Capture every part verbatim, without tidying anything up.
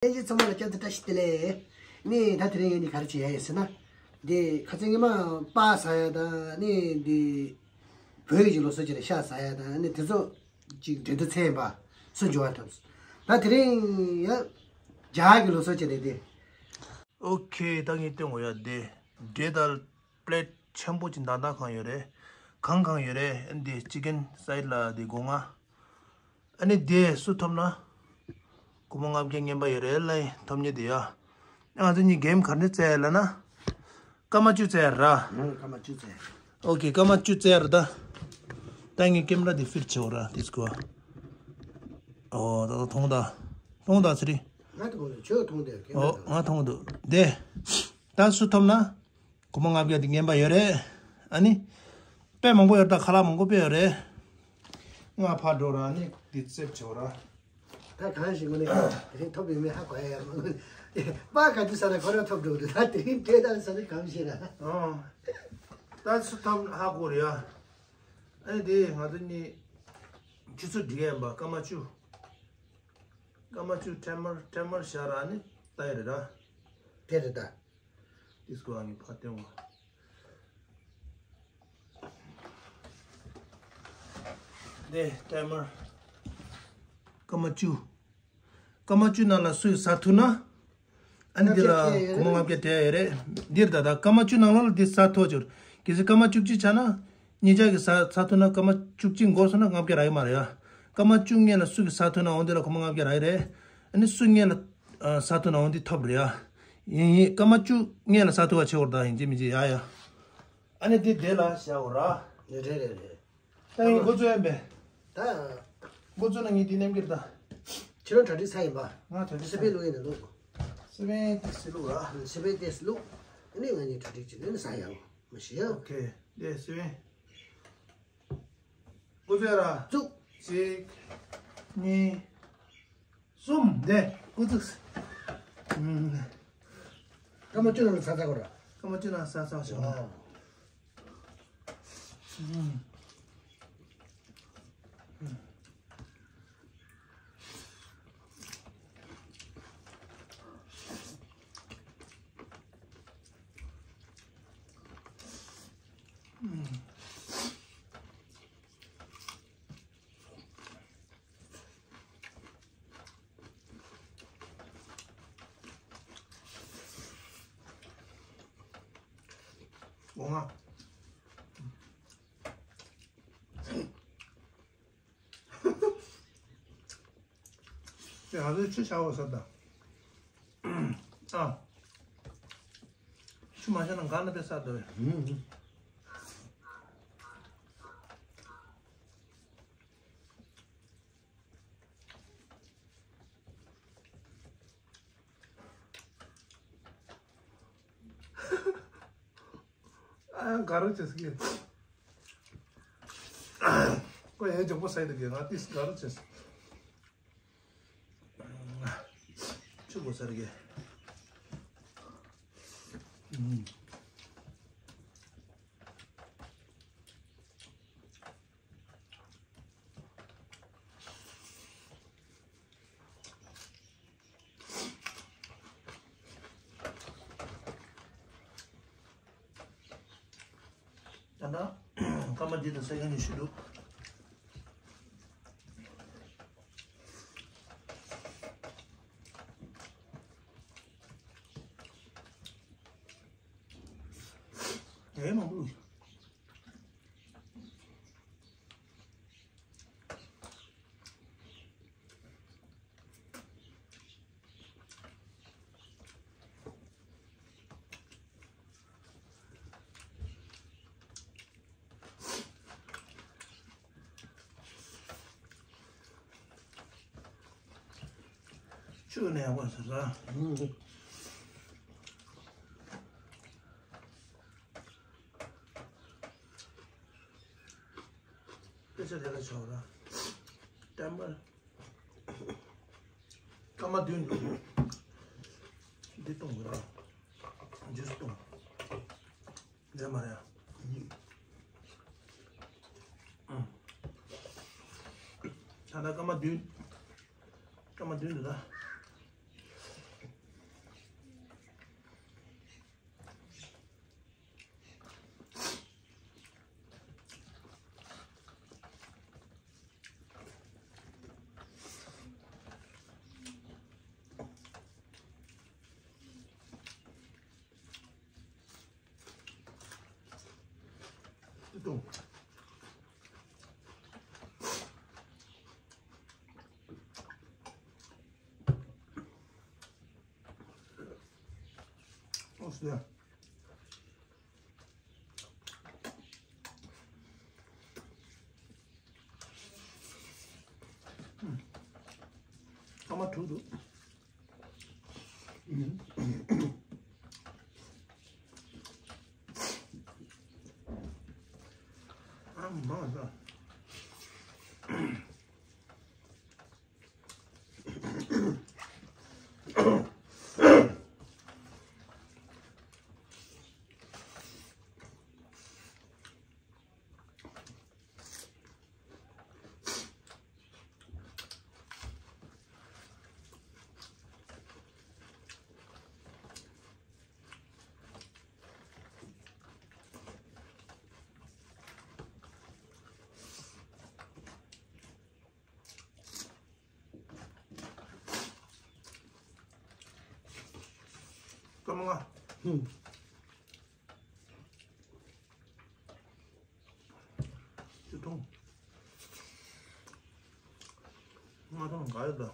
ལྷན་རྒྱས་ཚང་མ་ལ་བསྐྱར་དུ་བཀྲ་ཤིས་བདེ་ལེགས། ནི་ད་དེ་རིང་ངས་ནི་ག་རེ་བྱེད་ཡ་ཡིན་ཟེར་ན། འདི་ཁ་སང་ངས་མ་པ་ཟ་ཡ་དང་ནི་འདི་བོད་ཀྱི་ལོ་སོ་ཅིག་ལ་ཤ་ཟ་ཡ་དང་ནི་དེ་ཚོ་ཅིག་འབྲེལ་གཏོད་ཚན་ཡིན་པ་སུ་འབྱོར་བ་ཐོབ། ད་དེ་རིང་ཡ་རྒྱ་གི་ལོ་སོ་ཅིག་ལ་འདི། ཨོ་ཁེ། ད་ངས་སྟོན་དགོས་ཡ་འདི་འབྲས་དང་། པླེ་ཊི་ཆེན་པོ་ཅིག་མདའ་མདའ་གང་ཡོད་རེད། གང་གང་ཡོད་རེད། འདི་ཅི་ཀེན་སའེ་ཌི་ལ་འདི་སྒོ་ང་། ཨ་ནི་འདི་སུ་ཐོབ་ན། སྒོར་མོ་ལྔ་བརྒྱ་རྔན་པ་ཡོད་རེད་ལ། ཐོབ་ཉེ་དེ་ཡ། ང་ཚོ་གཉིས་གེམ་ག་རེ་རྩེ་ལ་ན། སྐར་མ་བཅུ་རྩེ་ར། ཨང་། སྐར་མ་བཅུ་རྩེ། ཨོ་ཁེ། སྐར་མ་བཅུ་རྩེ་ར་ད། ད་ངས་ཀེམ་ར་འདི་ཕིཊ་བྱེད་འོ་ར་འདི་སྐོར། ཨོ་ད་ད་མཐོང་ད། མཐོང་ད་ཚེ་རིང་། ང་ད་གོ་ཁྱོད་མཐོང་དེ་ཀེམ་ར་ཨོ་ད། ང་མཐོང་འདུག་འདི། ད་སུ་ཐོབ་ན། སྒོར་མོ་ལྔ་བརྒྱ་དེ་རྔན་པ་ཡོད་རེད། ཨ་ནི། དཔེ་མང་པོ་ཡོད་རེད་ད། ཁ་ལག་མང་པོ་དཔེ་ཡོད་རེད། ང་ཕར་འགྲོ་ར་ནི་འདི་རྩེབ་ཆོག་ར། ད་གང་ཞིག་ངོ་ནས་དེ་རིང་ཐོབ་ཡོད་མེད་ཧ་གོ་ཡ་ཡོད་མ་ངོ་ནས། པ་ག་དུས་ས་ན་ཁོ་རང་ཐོབ་འགྲོ་གི་འདུག་ད་དེ་རིང་འབྲས་དང་ས་ནི་གང་ཞིག་ར། ཨོ། ད་སུ་ཐོབ་ཧ་གོ་རེད་ཡ། ཨ་ནི་དེ་ང་ཚོ་གཉིས་ཆུ་ཚོད་འགྲིག་ཡ་ཡིན་པ། སྐར་མ་བཅུ། སྐར་མ་བཅུ་ཊའི་མར་ཊའི་མར་བཞག་ར་ནི་ལྟ་ཡ་རེད་ར། དེ་རེད་ད། ཏིས་ཀོ་ཨ་ནི་ཕ་ཏེ་ཝ། དེ་ཊའི་མར། སྐར་མ་བཅུ། སྐར་མ་བཅུ་ནང་ལ་སུས་ཟ་ཐུབ་ན། ཨ་ནི་འདི་ལ་སྒོར་མོ་ལྔ་བརྒྱ་སྤྲད་ཡོད་རེད། འདིར་ད་ད་སྐར་མ་བཅུ་ནང་ལ་འདི་ཟ་ཐུབ་ཅོར། གལ་སྲིད་སྐར་མ་བཅུ་གཅིག་ཆགས་ན། ཉིན་ཆ་གི་ཟ་ཟ་ཐུབ་ན། སྐར་མ་བཅུ་གཅིག་འགོར་སོང་ན་ལྔ་བརྒྱ་རག་གི་མ་རེད་ཡ། སྐར་མ་བཅུ་སྔོན་ལ་སུ་གི་ཟ་ཐུབ་ན་འོ་འདི་ལ་སྒོར་མོ་ལྔ་བརྒྱ་རག་གི་རེད། ཨ་ནི་སུ་སྔོན་ལ་ཨ་ཟ་ཐུབ་ན་འོ་འདི་ཐོབ་རེད་ཡ། ཡིན་ཡིན། སྐར་མ་བཅུ་སྔོན་ལ་ཟ་ཐུབ་པ་བྱེད་འོར་ད་ཡིན་གཅིག་མིན་གཅིག་ཡ་ཡ། ཨ་ནི་འདི་དེ་ལ་བཞག་འོ་ར། རེད་རེད་རེད་རེད། ད་ཡིན་འགོ་ཚུགས་ཡིན་པས། ད། འགོ་ཚུགས་ན་ངས་འདི་མནན་གྱི་རེད་ད། ཁྱེད་རང་གྲ་སྒྲིག་ཚར་ཡིན་པ། ང་གྲ་སྒྲིག་སི་པན་ལུག་ཡིན་ན་ལུག་སི་པན་ཏིས་སི་ལུག་ར། སི་པན་ཏིས་ལུག་ཨ་ནི་ང་གཉིས་གྲ་སྒྲིག་བྱེད་ནས་ཟ་ཡང་མ་ཤི་ཡ། ཨོ་ཁེ། དེ་སི་པན། འགོ་ཚུགས་ཡ་ར། བཙུགས། གཅིག་གཉིས། གསུམ། དེ་འགོ་ཚུགས། ཨུམ། སྐར་མ་བཅུ་ནང་ལ་ཚ་ཚ་གོ་ར། སྐར་མ་བཅུ་ནང་ཚ་ཚ་བྱུང་། ཨོ། ཨུམ། ཡ་ང་ཚོས་ཆུ་བཞག་འོ་ས་དང་། ཨ། ཆུ་མ་བཞག་ན་གང་ན་དེ་ས་དོ་རེད། ཨ་ཡང་དགའ་རོགས་བྱེད་ཟེར་གི། ཁོ་ཡང་འཇོག་པོ་ཟེར་འདུག་གི། ང་ཏིས་དགའ་རོགས་བྱེད་ཟེར། ཆུ་དགོས་ཟེར་གི། ད་ལྟ་སྐར་མ་འདི་དང་སེ་ཀན་ཉི་ཤུ་འདུག་ཨེ་མ་འདུག་ཆུ་ནས་ཡག་པོ་ཟེར་ས། དཔེ་ཆ་དེ་ལ་ཆོག་ར། ཏན་པ། སྐར་མ་བདུན་འདུག་འདི་གཏོང་དགོས་ར། ཇུས་གཏོང་། འདྲ་མ་རེད། ད་ལྟ་སྐར་མ་བདུན། སྐར་མ་བདུན་འདུག་ད། ཏོ། ཨོ་སི། ཨ་མ་དྲུག་འདུག་ཨ་མ་ལ། ཀརྨ་ལགས། ཧུམ། ཆུ་འཐུང་། ང་འཐུང་ག་ཡོད་ད།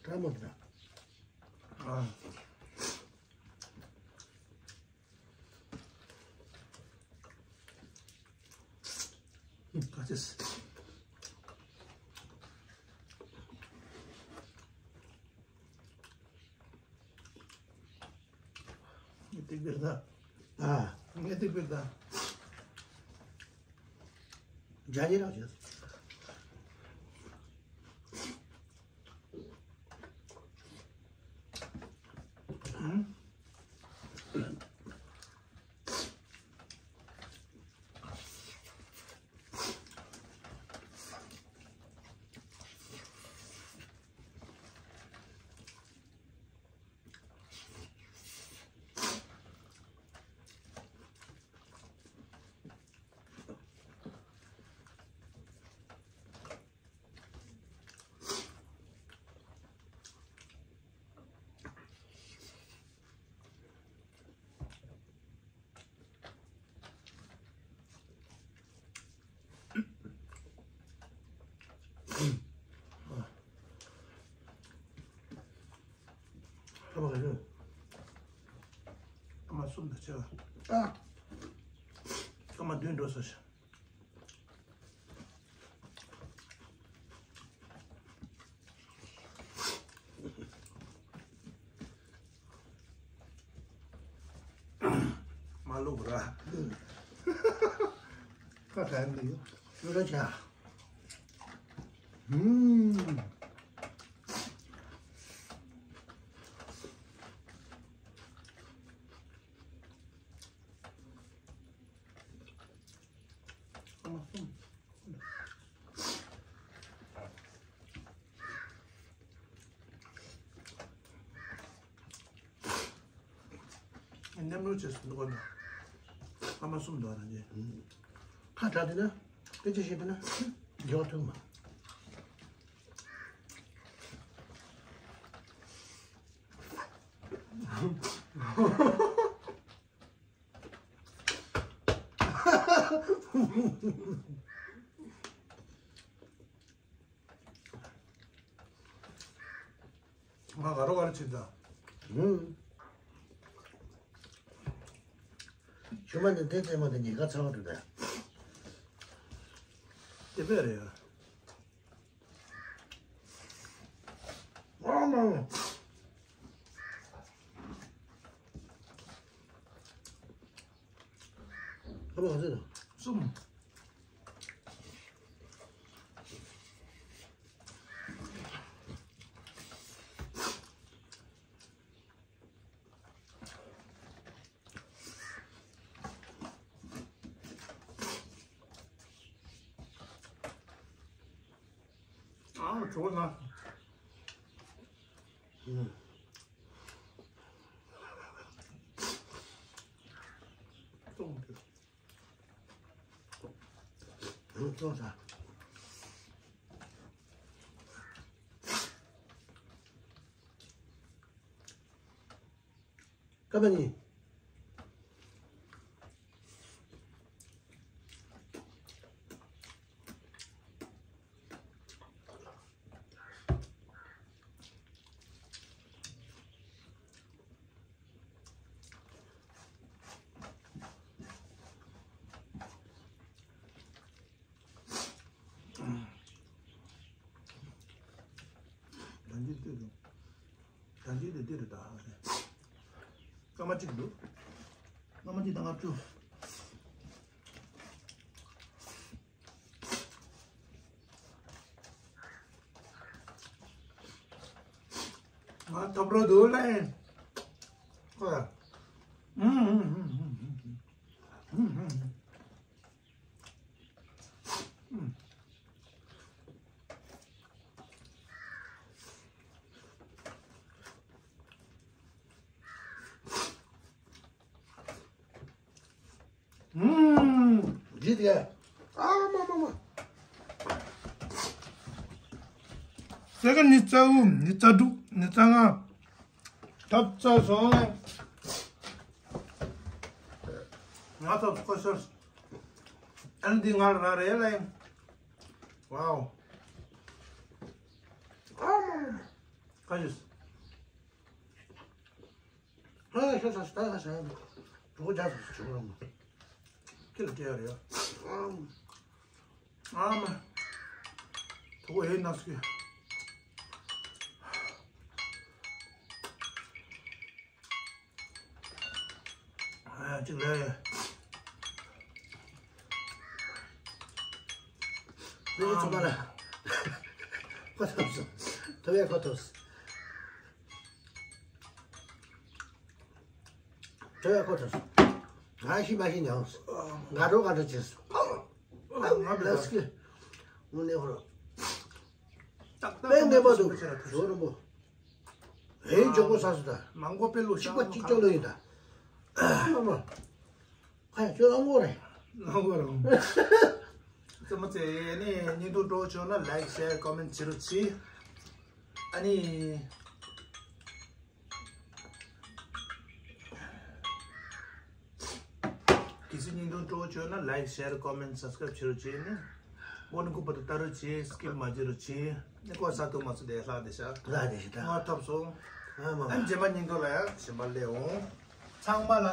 ཀྲ་མོ་ད། ཨ། ཁ་ཅིག་ངས་ཏིག་པིར་ད། ཨ། ངས་ཏིག་པིར་ད། རྒྱ་ཉེ་རང་བྱས། ཨང་། ཨ་མ་ག་ཚོད། ཨ་མ་གསུམ་དང་བྱས་པ། ཨ། ཨ་མ་བདུན་འགྲོ་སོང་ཤག་མ་བླུག་ར། ཁ་བྲལ་འདུག་ཡོད་ར་ཆ། ཨུམ། ཨ་མ་གསུམ། མཉམ་རུབ་བྱས་སུ་འདུག་ག་ཨ་མ་གསུམ་འདུག་རང་གི། ཁ་གྲག་དེ་ན་དཔེ་ཆ་ཤེས་པ་ན་འགྱུར་བ་ཐུབ་མ། ང་ག་རོ་ག་རོ་བྱེད་ད། ཧུམ། ཆུ་མ་འདི་དེ་རྩེད་མོ་དེ་ཉེན་ཁ་ཚ་བ་འདུག་ད། དེ་བས་རེད་ཡ། ཨ་མ། ཨ་མ་ག་ཚོད་དང་། གསུམ། ཨ་གྲོགས་ན། ཨུམ། ཅོག་ཙེ། ཀ་མ་ནི། ད་འདི་ལྟོས་དང་། ད་འདི་དེ་འདི་རེད་ད། སྐར་མ་གཅིག་འདུག་སྐར་མ་གཅིག་དང་ལྔ་བཅུ། ང་ཐོབ་རོགས་འདུག་ལེ། ཁོ་ལ། ཨུམ་ཨུམ། ཨུམ། འདི་དེ། ཨ་མ་མ་མ། ཟེར་གི་ནི་རྩ་དྲུག་ནི་རྩ་ལྔ། ཐབ་ཚ་སོང་ལེ། ང་ཐོབ་ཁོ་ཤོར། ཨན་འདི་ང་ར་རེད་ལེ། ཝའོ། ཨ་མ་མ་མ། ཁ་ཡོད། ཨ་ཤ་ཤ་ཤ་ཤ་ཤ། གྲོགས་རྒྱག་སོང་ཟེར་བྱུང་རོགས་མ། ཁྱེད་ལ་སྤྲད་ཡ་རེད་ཡ། ཨ་མ། གྲོགས་ཡོད་ན་སུ། ཨ་ཅིག་ལས། ལས་ཚོགས་པ་ལ། ཁོ་ཐོབ་སོང་། ཐོབ་ཡ་ཁོ་ཐོབ་སོང་། ཁྲོ་བའི་ཁོ་ཐོས། ང་ཤི་མ་ཤི་ཉང་། ང་རོ་ང་རོ་བྱེད། ང་ལ་སྐྱེ། དངོས་གནས་ཧོ་རོ། ཏག་ཏག་དཔེ་འདེབས་པ་འདུག་ཞོ་རིན་པོ། ཨེ་འཇོག་པོ་ས་སུ་ད། མང་པོ་དཔེ་ལོ་གཅིག་པ་གཅིག་ལྕོགས་ལོ་ཡིན་ད། ཨ་མ། ཁ་ཡ་ཁྱོད་ཨ་མགོ་རེད། ཨ་མགོ་རང་། ཙམ་མ་ཚེ་ནི་ཉིན་དུ་འགྲོ་ཆོག་ན་ལའིག་ཤེར་ཀོ་མེན་བྱེད་རོགས་གྱིས། ཨ་ནི། གལ་སྲིད་བརྙན་ཐུང་སྤྲོ་བོ་བྱུང་ན་ལའིག་ཤེར་ཀོ་མེན་སབ་སི་ཀ་རེབ་བྱེད་རོགས་བྱེད་ནི། འོ་ནི་ཁུག་པ་དང་ལྟ་རོགས་བྱེད། སི་ཀིབ་མ་བྱེད་རོགས་བྱེད། ནི་ཀོ་ས་ཐུག་མ་ཚུགས་དེ་ལྷག་དེ་ཤག་ལྷག་དེ་ཤག་ད། ང་ཐོབ་སོང་། ཨ་མ་མ། ཨ་རྗེས་མ་བརྙན་ཐུང་ལ་ཡང་གཞན་པ་སླེབས་འོང་། ཚང་མ་ལ་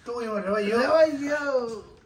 སྤྲོ་ཡོང་རེ་བ་ཡོད། རེ་བ་ཡོད།